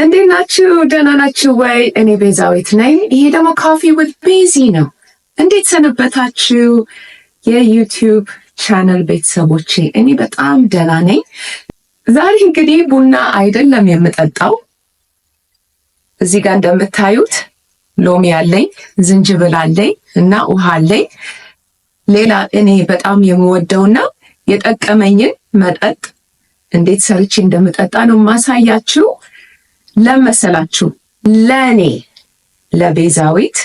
እንዴት ናችሁ? ደህና ናችሁ ወይ? እኔ ቤዛዊት ነኝ። ይሄ ደግሞ Coffee with ቤዚ ነው። እንዴት ሰነበታችሁ የ YouTube channel ቤተሰቦቼ? እኔ በጣም ደህና ነኝ። ዛሬ እንግዲህ ቡና አይደለም የምጠጣው። እዚህ ጋር እንደምታዩት ሎሚ አለኝ፣ ዝንጅብል አለኝ እና ውሃ አለኝ። ሌላ እኔ በጣም የምወደውና የጠቀመኝን መጠጥ እንዴት ሰርቼ እንደምጠጣ ነው ማሳያችሁ። ለመሰላችሁ ለእኔ ለቤዛዊት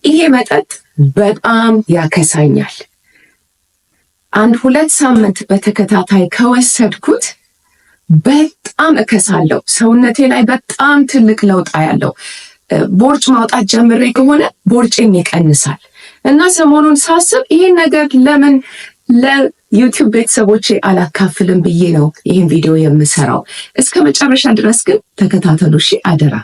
ይሄ መጠጥ በጣም ያከሳኛል። አንድ 2 ሳምንት በተከታታይ ከወሰድኩት በጣም እከሳለሁ። ሰውነቴ ላይ በጣም ትልቅ ለውጥ አያለው። ቦርጭ ማውጣት ጀምሬ ከሆነ ቦርጬም ይቀንሳል። እና ሰሞኑን ሳስብ ይሄን ነገር ለምን ለ YouTube ቤተሰቦቼ አላካፍልም ብዬ ነው ይህን ቪዲዮ የምሰራው። እስከ መጨረሻ ድረስ ግን ተከታተሉ እሺ፣ አደራ።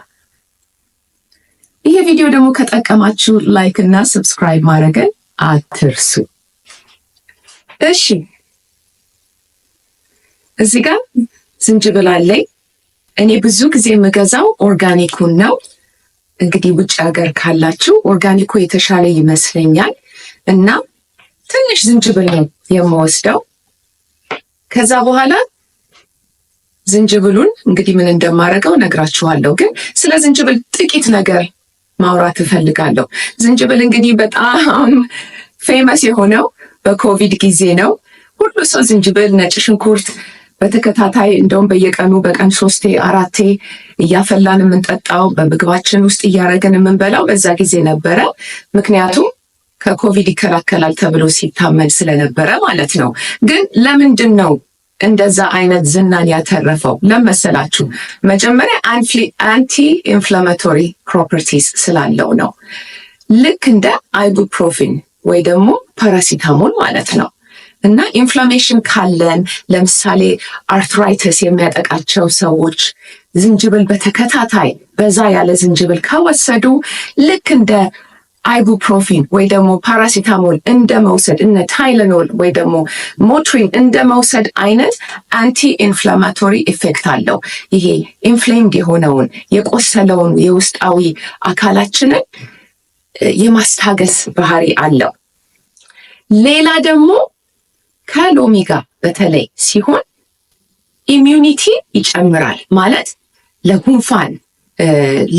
ይሄ ቪዲዮ ደግሞ ከጠቀማችሁ like እና subscribe ማድረግን አትርሱ። እሺ፣ እዚህ ጋር ዝንጅብል አለኝ። እኔ ብዙ ጊዜ የምገዛው organic ኡን ነው። እንግዲህ ውጭ ሀገር ካላችሁ organic ኡ የተሻለ ይመስለኛል። እና ትንሽ ዝንጅብል ነው የምወስደው። ከዛ በኋላ ዝንጅብሉን እንግዲህ ምን እንደማደርገው ነግራችኋለሁ። ግን ስለ ዝንጅብል ጥቂት ነገር ማውራት እፈልጋለሁ። ዝንጅብል እንግዲህ በጣም famous የሆነው በኮቪድ ጊዜ ነው። ሁሉ ሰው ዝንጅብል፣ ነጭ ሽንኩርት በተከታታይ እንደውም በየቀኑ በቀን ሶስቴ አራቴ እያፈላን የምንጠጣው፣ በምግባችን ውስጥ እያደረግን የምንበላው በዛ ጊዜ ነበረ። ምክንያቱም ከኮቪድ ይከላከላል ተብሎ ሲታመን ስለነበረ ማለት ነው። ግን ለምንድን ነው እንደዛ አይነት ዝናን ያተረፈው? ለመሰላችሁ መጀመሪያ anti inflammatory properties ስላለው ነው። ልክ እንደ ibuprofen ወይ ደግሞ ፓራሲታሞል ማለት ነው። እና inflammation ካለን፣ ለምሳሌ arthritis የሚያጠቃቸው ሰዎች ዝንጅብል በተከታታይ በዛ ያለ ዝንጅብል ከወሰዱ ልክ እንደ ibuprofen ወይ ደግሞ ፓራሲታሞል እንደ መውሰድ፣ እነ Tylenol ወይ ደግሞ Motrin እንደ መውሰድ አይነት anti inflammatory effect አለው። ይሄ inflamed የሆነውን፣ የቆሰለውን የውስጣዊ አካላችንን የማስታገስ ባህሪ አለው። ሌላ ደግሞ ከሎሚ ጋር በተለይ ሲሆን immunity ይጨምራል፣ ማለት ለጉንፋን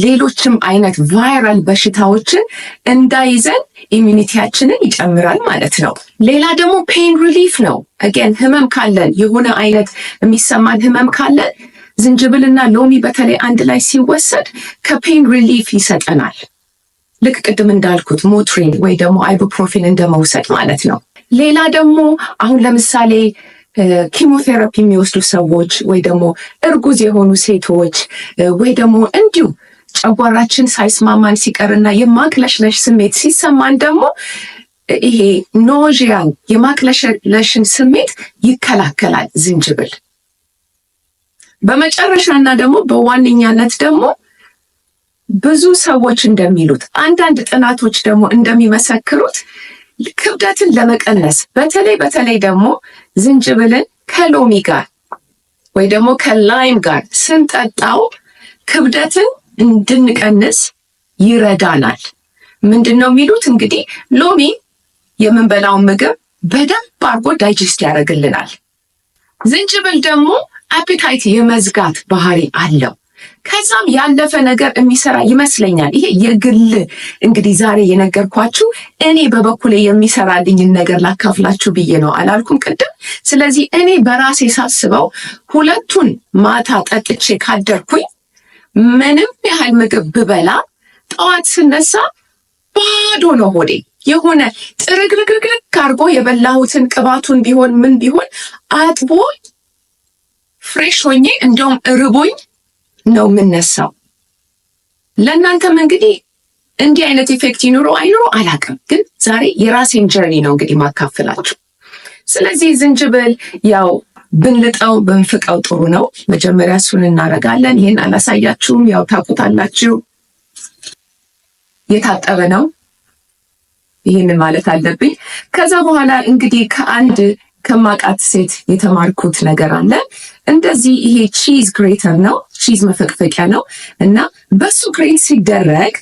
ሌሎችም አይነት viral በሽታዎችን እንዳይዘን immunity ያችንን ይጨምራል ማለት ነው። ሌላ ደግሞ pain relief ነው። Again ህመም ካለን፣ የሆነ አይነት የሚሰማን ህመም ካለን ዝንጅብልና ሎሚ በተለይ አንድ ላይ ሲወሰድ ከ pain relief ይሰጠናል። ልክ ቅድም እንዳልኩት Motrin ወይ ደግሞ ibuprofen እንደመውሰድ ማለት ነው። ሌላ ደግሞ አሁን ለምሳሌ ኪሞቴራፒ የሚወስዱ ሰዎች ወይ ደግሞ እርጉዝ የሆኑ ሴቶች ወይ ደግሞ እንዲሁ ጨጓራችን ሳይስማማን ሲቀርና የማቅለሽለሽ ስሜት ሲሰማን ደግሞ ይሄ nausea ን፣ የማቅለሽለሽን ስሜት ይከላከላል ዝንጅብል። በመጨረሻና ደግሞ በዋነኛነት ደግሞ ብዙ ሰዎች እንደሚሉት፣ አንዳንድ ጥናቶች ደግሞ እንደሚመሰክሩት ክብደትን ለመቀነስ በተለይ በተለይ ደግሞ ዝንጅብልን ከሎሚ ጋር ወይ ደግሞ ከ lime ጋር ስንጠጣው ክብደትን እንድንቀንስ ይረዳናል። ምንድን ነው የሚሉት እንግዲህ፣ ሎሚ የምንበላውን ምግብ በደንብ አድርጎ digest ያደርግልናል። ዝንጅብል ደግሞ appetite የመዝጋት ባህሪ አለው። ከዛም ያለፈ ነገር የሚሰራ ይመስለኛል። ይሄ የግል እንግዲህ ዛሬ የነገርኳችሁ እኔ በበኩሌ የሚሰራልኝን ነገር ላካፍላችሁ ብዬ ነው፣ አላልኩም ቅድም? ስለዚህ እኔ በራሴ ሳስበው ሁለቱን ማታ ጠጥቼ ካደርኩኝ ምንም ያህል ምግብ ብበላ ጠዋት ስነሳ ባዶ ነው ሆዴ። የሆነ ጥርግርግርግ አድርጎ የበላሁትን ቅባቱን ቢሆን ምን ቢሆን አጥቦ fresh ሆኜ እንደውም እርቦኝ ነው የምነሳው። ለእናንተም እንግዲህ እንዲህ አይነት effect ይኑሮ አይኑሮ አላውቅም፣ ግን ዛሬ የራሴን journey ነው እንግዲህ ማካፍላችሁ። ስለዚህ ዝንጅብል ያው ብንልጠው ብንፍቀው ጥሩ ነው። መጀመሪያ እሱን እናደርጋለን። ይህን አላሳያችሁም፣ ያው ታውቁታላችሁ። የታጠበ ነው። ይህንን ማለት አለብኝ። ከዛ በኋላ እንግዲህ ከአንድ ከማቃት ሴት የተማርኩት ነገር አለ። እንደዚህ ይሄ cheese grater ነው፣ cheese መፈቅፈቂያ ነው እና በሱ grate ሲደረግ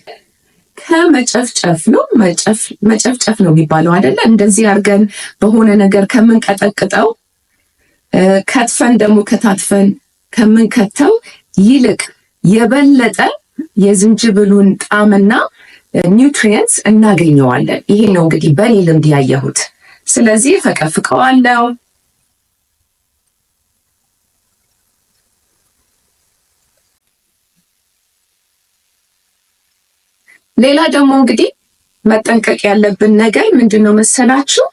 ከመጨፍጨፍ ነው፣ መጨፍጨፍ ነው የሚባለው አይደለ? እንደዚህ አድርገን በሆነ ነገር ከምንቀጠቅጠው፣ ከትፈን ደግሞ ከታትፈን ከምንከተው ይልቅ የበለጠ የዝንጅብሉን ጣዕምና nutrients እናገኘዋለን። ይሄ ነው እንግዲህ በእኔ ልምድ ያየሁት። ስለዚህ ፈቀፍቀዋለሁ። ሌላ ደግሞ እንግዲህ መጠንቀቅ ያለብን ነገር ምንድን ነው መሰላችሁ?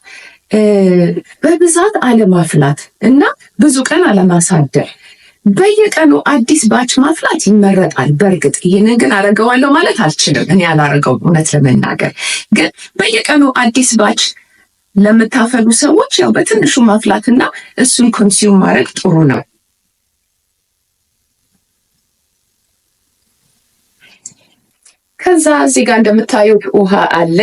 በብዛት አለማፍላት እና ብዙ ቀን አለማሳደር። በየቀኑ አዲስ batch ማፍላት ይመረጣል። በእርግጥ ይህንን ግን አረገዋለሁ ማለት አልችልም። እኔ አላረገውም እውነት ለመናገር። ግን በየቀኑ አዲስ batch ለምታፈሉ ሰዎች ያው በትንሹ ማፍላትና እሱን consume ማድረግ ጥሩ ነው። ከዛ እዚህ ጋር እንደምታዩት ውሃ አለ።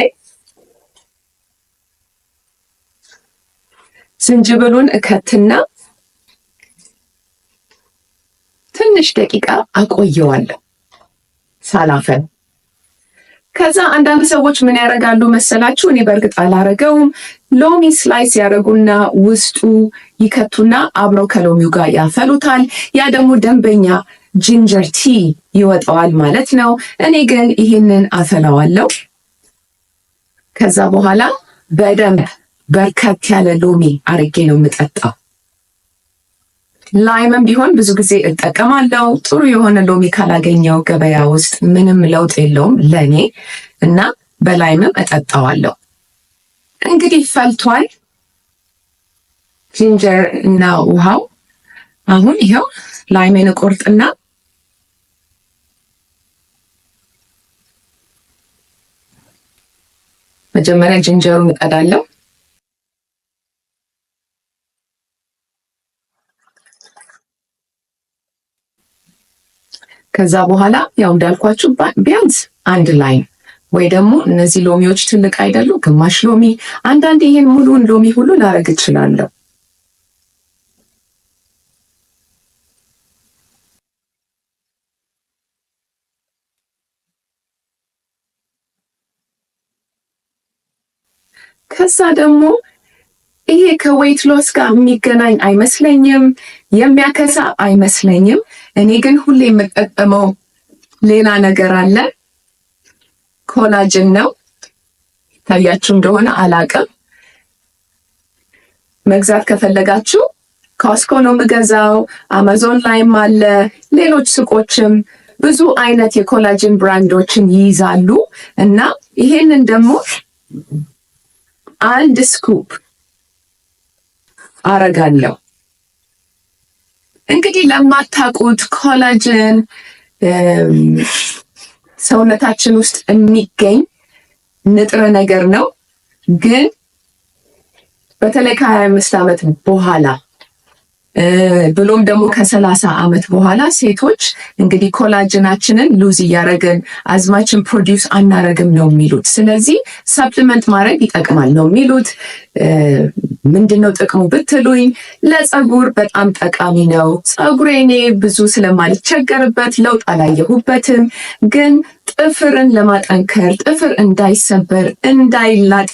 ዝንጅብሉን እከትና ትንሽ ደቂቃ አቆየዋለሁ ሳላፈን። ከዛ አንዳንድ ሰዎች ምን ያደርጋሉ መሰላችሁ? እኔ በእርግጥ አላረገውም። ሎሚ slice ያደርጉና ውስጡ ይከቱና አብረው ከሎሚው ጋር ያፈሉታል። ያ ደግሞ ደንበኛ ginger tea ይወጣዋል ማለት ነው። እኔ ግን ይህንን አፈላዋለሁ። ከዛ በኋላ በደንብ በርከት ያለ ሎሚ አርጌ ነው የምጠጣው። Lime ም ቢሆን ብዙ ጊዜ እጠቀማለሁ። ጥሩ የሆነ ሎሚ ካላገኘው ገበያ ውስጥ ምንም ለውጥ የለውም ለኔ እና በ lime ም እጠጣዋለሁ። እንግዲህ ፈልቷል ginger እና ውሃው። አሁን ይኸው lime ኤን እቆርጥና መጀመሪያ ginger ኡን እቀዳለሁ። ከዛ በኋላ ያው እንዳልኳችሁ ቢያንስ አንድ lime ወይ ደግሞ እነዚህ ሎሚዎች ትልቅ አይደሉ፣ ግማሽ ሎሚ፣ አንዳንዴ ይሄን ሙሉውን ሎሚ ሁሉ ላረግ እችላለሁ። ከዛ ደግሞ ይሄ ከ weight loss ጋር የሚገናኝ አይመስለኝም፣ የሚያከሳ አይመስለኝም። እኔ ግን ሁሌ የምጠቀመው ሌላ ነገር አለ። Collagen ነው። ታያችሁ እንደሆነ አላቅም። መግዛት ከፈለጋችሁ Costco ነው የምገዛው፣ አማዞን ላይም አለ፣ ሌሎች ሱቆችም ብዙ አይነት የ collagen brand ኦችን ይይዛሉ። እና ይሄንን ደግሞ አንድ scoop አረጋለሁ። እንግዲህ ለማታውቁት collagen ሰውነታችን ውስጥ የሚገኝ ንጥረ ነገር ነው። ግን በተለይ ከ25 ዓመት በኋላ ብሎም ደግሞ ከ30 ዓመት በኋላ ሴቶች እንግዲህ collagen ኣችንን lose እያደረግን as much ን produce አናረግም ነው የሚሉት። ስለዚህ supplement ማድረግ ይጠቅማል ነው የሚሉት። ምንድነው ጥቅሙ ብትሉኝ ለፀጉር በጣም ጠቃሚ ነው። ፀጉሬ እኔ ብዙ ስለማልቸገርበት ለውጥ አላየሁበትም፣ ግን ጥፍርን ለማጠንከር፣ ጥፍር እንዳይሰበር እንዳይላጥ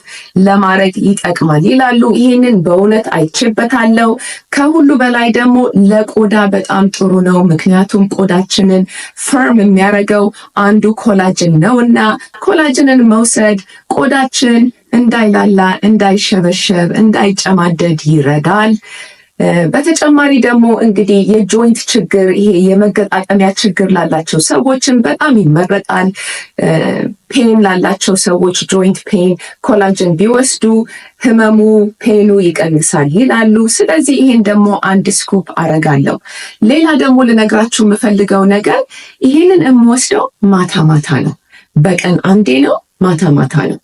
ለማድረግ ይጠቅማል ይላሉ። ይህንን በእውነት አይቼበታለሁ። ከሁሉ በላይ ደግሞ ለቆዳ በጣም ጥሩ ነው። ምክንያቱም ቆዳችንን firm የሚያደርገው አንዱ collagen ነውና collagen ን መውሰድ ቆዳችን እንዳይላላ፣ እንዳይሸበሸብ፣ እንዳይጨማደድ ይረዳል። በተጨማሪ ደግሞ እንግዲህ የ joint ችግር፣ ይሄ የመገጣጠሚያ ችግር ላላቸው ሰዎችን በጣም ይመረጣል። Pain ላላቸው ሰዎች joint pain collagen ቢወስዱ ህመሙ pain ኡ ይቀንሳል ይላሉ። ስለዚህ ይሄን ደግሞ አንድ scoop አረጋለሁ። ሌላ ደግሞ ልነግራችሁ የምፈልገው ነገር ይሄንን የምወስደው ማታ ማታ ነው። በቀን አንዴ ነው፣ ማታ ማታ ነው።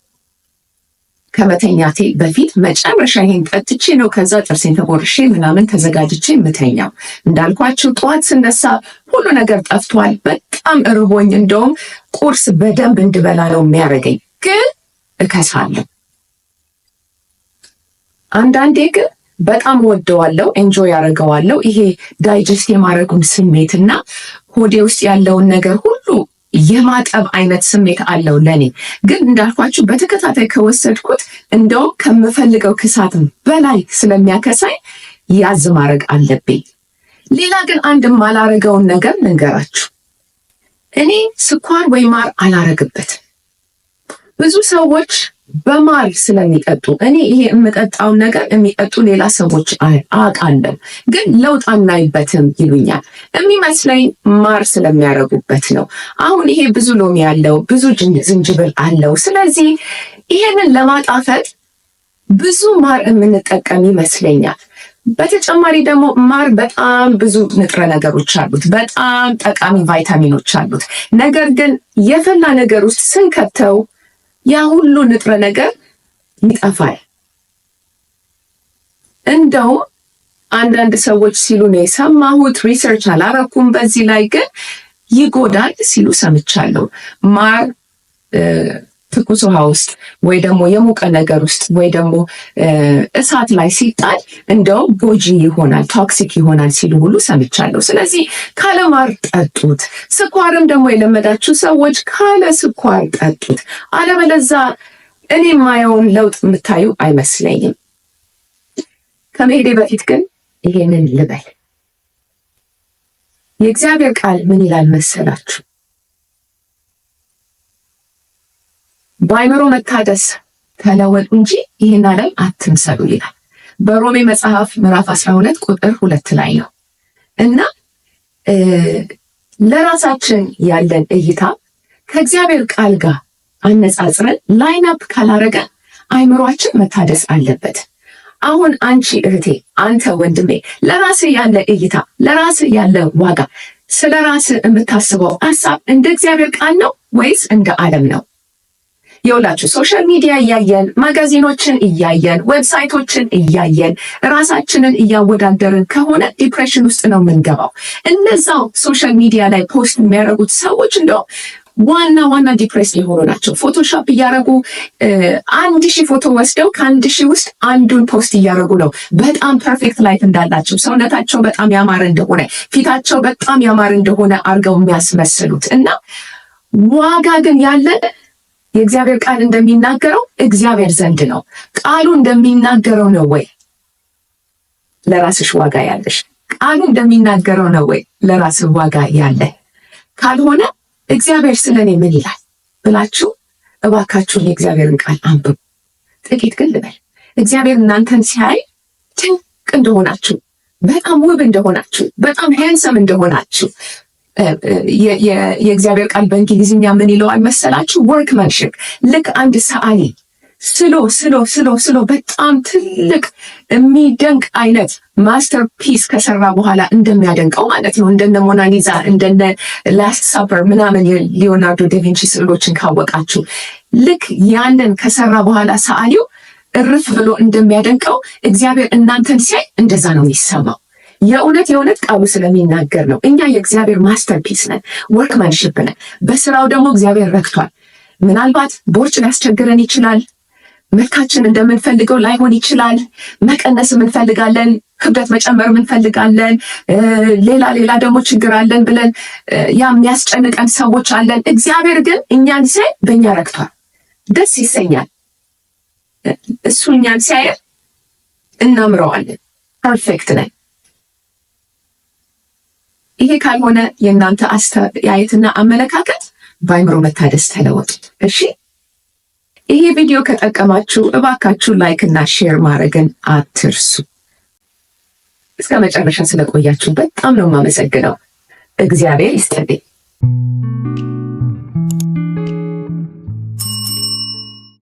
ከመተኛቴ በፊት መጨረሻ ይሄን ጠጥቼ ነው ከዛ ጥርሴን ተቦርሼ ምናምን ተዘጋጅቼ የምተኛው። እንዳልኳችሁ ጠዋት ስነሳ ሁሉ ነገር ጠፍቷል። በጣም እርቦኝ እንደውም ቁርስ በደንብ እንድበላ ነው የሚያደርገኝ፣ ግን እከሳለሁ። አንዳንዴ ግን በጣም ወደዋለሁ፣ enjoy ያደርገዋለሁ። ይሄ digest የማድረጉን ስሜት እና ሆዴ ውስጥ ያለውን ነገር ሁሉ የማጠብ አይነት ስሜት አለው ለኔ። ግን እንዳልኳችሁ በተከታታይ ከወሰድኩት እንደውም ከምፈልገው ክሳት በላይ ስለሚያከሳኝ ያዝ ማድረግ አለብኝ። ሌላ ግን አንድ የማላረገውን ነገር ልንገራችሁ። እኔ ስኳር ወይ ማር አላረግበትም። ብዙ ሰዎች በማር ስለሚጠጡ፣ እኔ ይሄ የምጠጣውን ነገር የሚጠጡ ሌላ ሰዎች አውቃለሁ፣ ግን ለውጥ አናይበትም ይሉኛል። የሚመስለኝ ማር ስለሚያደርጉበት ነው። አሁን ይሄ ብዙ ሎሚ አለው፣ ብዙ ዝንጅብል አለው። ስለዚህ ይሄንን ለማጣፈጥ ብዙ ማር የምንጠቀም ይመስለኛል። በተጨማሪ ደግሞ ማር በጣም ብዙ ንጥረ ነገሮች አሉት፣ በጣም ጠቃሚ ቫይታሚኖች አሉት። ነገር ግን የፈላ ነገር ውስጥ ስንከተው ያ ሁሉ ንጥረ ነገር ይጠፋል። እንደውም አንዳንድ ሰዎች ሲሉ ነው የሰማሁት፣ research አላረኩም በዚህ ላይ፣ ግን ይጎዳል ሲሉ ሰምቻለሁ። ማር ትኩስ ውሃ ውስጥ ወይ ደግሞ የሞቀ ነገር ውስጥ ወይ ደግሞ እሳት ላይ ሲጣል እንደውም ጎጂ ይሆናል፣ toxic ይሆናል ሲሉ ሁሉ ሰምቻለሁ። ስለዚህ ካለ ማር ጠጡት። ስኳርም ደግሞ የለመዳችሁ ሰዎች ካለ ስኳር ጠጡት። አለበለዛ እኔ የማየውን ለውጥ የምታዩ አይመስለኝም። ከመሄዴ በፊት ግን ይሄንን ልበል። የእግዚአብሔር ቃል ምን ይላል መሰላችሁ? በአእምሮ መታደስ ተለወጡ እንጂ ይህን ዓለም አትምሰሉ ይላል። በሮሜ መጽሐፍ ምዕራፍ 12 ቁጥር 2 ላይ ነው። እና ለራሳችን ያለን እይታ ከእግዚአብሔር ቃል ጋር አነጻጽረን line up ካላረገ አእምሯችን መታደስ አለበት። አሁን አንቺ እህቴ፣ አንተ ወንድሜ፣ ለራስህ ያለ እይታ፣ ለራስህ ያለ ዋጋ፣ ስለ ራስህ የምታስበው ሀሳብ እንደ እግዚአብሔር ቃል ነው ወይስ እንደ ዓለም ነው? የውላችሁ social media እያየን፣ magazine ኦችን እያየን፣ website ኦችን እያየን ራሳችንን እያወዳደርን ከሆነ depression ውስጥ ነው የምንገባው። እነዛው social media ላይ post የሚያደርጉት ሰዎች እንደው ዋና ዋና depressed የሆኑ ናቸው። Photoshop እያደረጉ 1000 ፎቶ ወስደው ከ1000 ውስጥ አንዱን post እያደረጉ ነው። በጣም perfect life እንዳላቸው፣ ሰውነታቸው በጣም ያማረ እንደሆነ፣ ፊታቸው በጣም ያማረ እንደሆነ አድርገው የሚያስመስሉት። እና ዋጋ ግን ያለ የእግዚአብሔር ቃል እንደሚናገረው እግዚአብሔር ዘንድ ነው። ቃሉ እንደሚናገረው ነው ወይ ለራስሽ ዋጋ ያለሽ? ቃሉ እንደሚናገረው ነው ወይ ለራስህ ዋጋ ያለ? ካልሆነ እግዚአብሔር ስለኔ ምን ይላል ብላችሁ እባካችሁን የእግዚአብሔርን ቃል አንብቡ። ጥቂት ግን ልበል። እግዚአብሔር እናንተን ሲያይ ድንቅ እንደሆናችሁ፣ በጣም ውብ እንደሆናችሁ፣ በጣም handsome እንደሆናችሁ፣ የእግዚአብሔር ቃል በእንግሊዝኛ ምን ይለዋል መሰላችሁ? Workmanship። ልክ አንድ ሰዓሊ ስሎ ስሎ ስሎ ስሎ በጣም ትልቅ የሚደንቅ አይነት masterpiece ከሰራ በኋላ እንደሚያደንቀው ማለት ነው። እንደነ ሞናሊዛ፣ እንደነ Last Supper ምናምን የሊዮናርዶ ዳቪንቺ ስዕሎችን ካወቃችሁ፣ ልክ ያንን ከሰራ በኋላ ሰዓሊው እርፍ ብሎ እንደሚያደንቀው እግዚአብሔር እናንተን ሲያይ እንደዛ ነው የሚሰማው። የእውነት የእውነት ቃሉ ስለሚናገር ነው። እኛ የእግዚአብሔር masterpiece ነን፣ workmanship ነን። በስራው ደግሞ እግዚአብሔር ረክቷል። ምናልባት ቦርጭ ሊያስቸግረን ይችላል። መልካችን እንደምንፈልገው ላይሆን ይችላል። መቀነስ እንፈልጋለን፣ ክብደት መጨመር እንፈልጋለን። ሌላ ሌላ ደግሞ ችግር አለን ብለን ያ የሚያስጨንቀን ሰዎች አለን። እግዚአብሔር ግን እኛን ሲያይ በእኛ ረክቷል፣ ደስ ይሰኛል። እሱ እኛን ሲያይ እናምረዋለን፣ perfect ነን። ይሄ ካልሆነ የእናንተ አስተያየትና አመለካከት በአይምሮ መታደስ ተለወጡ። እሺ፣ ይሄ ቪዲዮ ከጠቀማችሁ እባካችሁ like እና share ማድረግን አትርሱ። እስከ መጨረሻ ስለቆያችሁ በጣም ነው የማመሰግነው። እግዚአብሔር ይስጥልኝ።